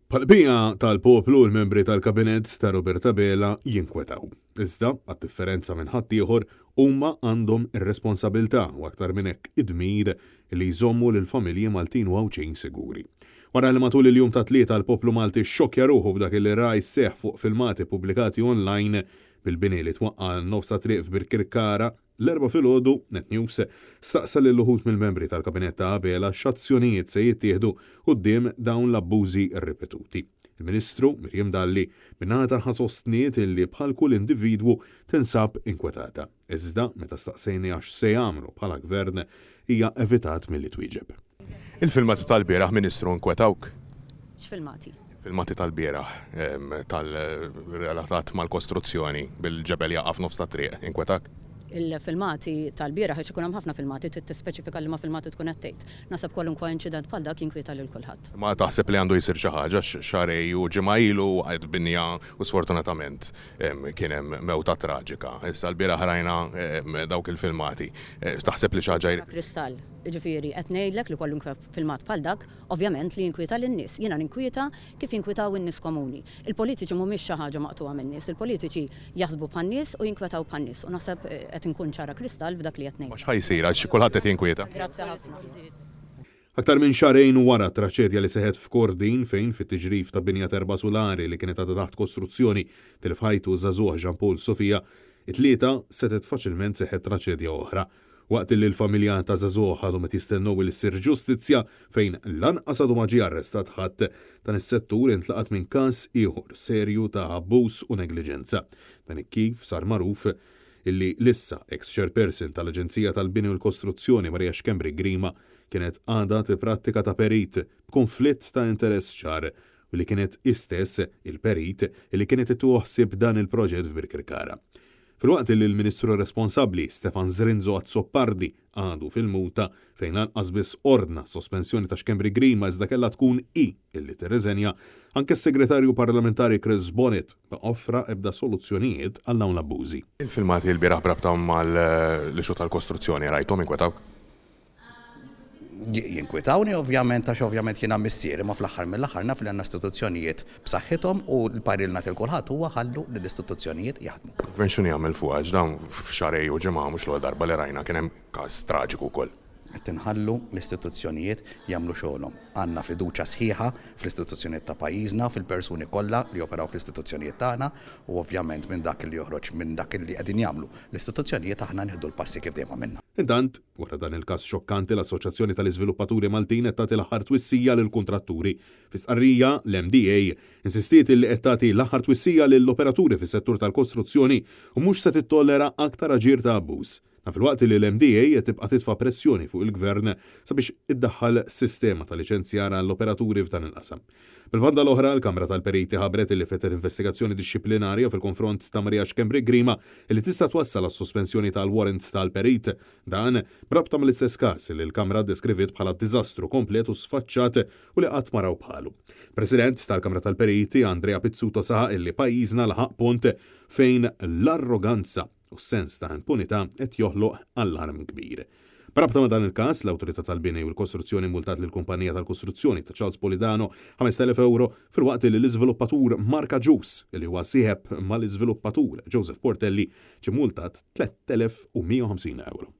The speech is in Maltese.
Bħall-bqija tal-poplu, l-membri tal-Kabinett ta' Robert Abela jinkwetaw. Iżda, għad-differenza minn ħaddieħor, huma għandhom ir-responsabilità u aktar minn hekk id-dmir li jżommu lill-familji Maltin u Għawdxin siguri. Wara li matul il-jum tat-Tlieta l-poplu Malti xxokkja ruħu b'dak li ra jseħħ fuq filmati ppubblikati online bil-bini li twaqqa' nofs ta' triq f'Birkirkara, L-Erbgħa filgħodu, Net News staqsa lil uħud mill-membri tal-Kabinett ta' Abela x'azzjonijiet se jittieħdu quddiem dawn l-abbużi ripetuti. Il-Ministru Miriam Dalli min-naħa tagħha sostniet illi bħal kull individwu tinsab inkwetata. Iżda meta staqsejniha x'se jagħmlu bħala Gvern hija evitat milli twieġeb. Il-filmati tal-bieraħ Ministru nkwetawk? X'filmati? Filmati tal-bieraħ tal-relatat mal-kostruzzjoni bil-ġebel jaqa' f'nofs tat-triq, inkwetak? Il-filmati tal-bieraħ għax ikun hemm ħafna filmati trid tispeċifika liema filmati tkun qed tgħid. Naħseb kwalunkwe inċident bħal dak jinkwieta lil kulħadd. Ma taħseb li għandu jsir xi ħaġa għax xahrejn u ġimgħa ilu waqgħet binja u sfortunatament kien hemm mewta traġika. Issa l-bieraħ rajna dawk il-filmati. Taħseb li xi ħaġa jrid. Kristall. Jiġifieri, qed ngħidlek li kwalunkwe filmat bħal dak, ovvjament li jinkwieta lin-nies. Jiena ninkwieta kif jinkwitaw in-nies komuni. Il-politiċi mhumiex xi ħaġa maqtugħa min-nies. Il-politiċi jaħsbu bħan-nies u jinkwetaw bħan-nies. U naħseb qed inkun ċara kristall f'dak li qed ngħid. Ma x'ħa jsir għax kulħadd qed jinkwieta. Grazzi ħafna. Aktar minn xahrejn wara t-traċedja li seħħet f'Kordin fejn fit-tiġrif ta' binja t'erba' sulari li kienet għadha taħt kostruzzjoni tilef ħajtu ż-żagħżugħ Jean Paul Sofia, it-Tlieta setgħet faċilment seħħet traċedja oħra. Waqt li l-familja ta' żagħżugħ għadhom qed jistennew li ssir ġustizzja fejn lanqas għadu ma ġie arrestat ħadd, dan is-settur intlaqat minn każ ieħor serju ta' abbuż u negliġenza. Dan hekk kif sar magħruf illi l-issa eks chairperson tal-Aġenzija tal-Bini u l-Kostruzzjoni Maria Schembri Grima kienet għadha tipprattika ta' perit b'kunflitt ta' interess ċar u li kienet hi stess il-perit li kienet qed tieħu ħsieb dan il-proġett f'Birkirkara. Filwaqt li l-Ministru responsabbli, Stefan Zrinzo Azzopardi, għadu fil-muta, fejn lanqas biss ordna s-sospensjoni ta' Schembri Grima iżda kellha tkun hi illi tirriżenja, anke s-Segretarju Parlamentari Chris Bonett ma offra ebda soluzzjonijiet għal dawn l-abbużi. Il-filmati lbieraħ b'rabta mal-issue tal-kostruzzjoni rajthom inkwetawk? Jinkwitawni ovvjament għax ovvjament jiena missier imma fl-aħħar mill-aħħar naf li għandna istituzzjonijiet b'saħħithom u l-parir li nagħti 'l kulħadd huwa ħallu lill-istituzzjonijiet jaħdmu. Il-Gvern x'inhu jagħmel fuqha għax dawn f'xahrejn u ġimgħa mhux l-ewwel darba li rajna kien hemm każ traġiku wkoll. Qed inħallu l-istituzzjonijiet jagħmlu xogħolhom. Għandna fiduċja sħiħa fl-istituzzjonijiet ta' pajjiżna, fil-persuni kollha li joperaw fl-istituzzjonijiet tagħna u ovvjament minn dak li joħroġ minn dak li qegħdin jagħmlu l-istituzzjonijiet aħna nieħdu l-passi kif dejjem għamilna. Intant, Wara dan il-każ xokkanti, l-Assoċjazzjoni tal-Iżviluppaturi Maltin qed tagħti l-aħħar twissija lill-kuntratturi. Fi stqarrija, l-MDA insistiet illi qed tagħti l-aħħar twissija lill-operaturi fis-settur tal-kostruzzjoni u mhux se tittollera aktar aġir ta' abbuż. Dan filwaqt li l-MDA qed tibqa' titfa' pressjoni fuq il-Gvern sabiex iddaħħal sistema ta' liċenzjar għall-operaturi f'dan il-qasam. Mill-banda l-oħra, l-Kamra tal-Periti ħabbret illi fetħet investigazzjoni dixxiplinarja fil-konfront ta' Maria Schembri Grima illi tista' twassal għas-sospensjoni tal-warrant tal-perit. Dan, b'rabta mal-istess każ illi l-Kamra ddeskriviet bħala diżastru komplet u sfaċċat u li qatt ma raw bħalu. President tal-Kamra tal-Periti, Andrea Pizzuto saħaq illi pajjiżna laħaq punt fejn l-arroganza u s-sens ta' impunità qed joħloq allarm kbir. B'rabta ma' dan il-każ, l-Awtorità tal-Bini u l-Kostruzzjoni mmultat lill-kumpanija tal-kostruzzjoni ta' Charles Polidano 5,000 ewro filwaqt li l-iżviluppatur Mark Agius, li huwa sieħeb mal-iżviluppatur Joseph Portelli, ġie mmultat 3,150 ewro.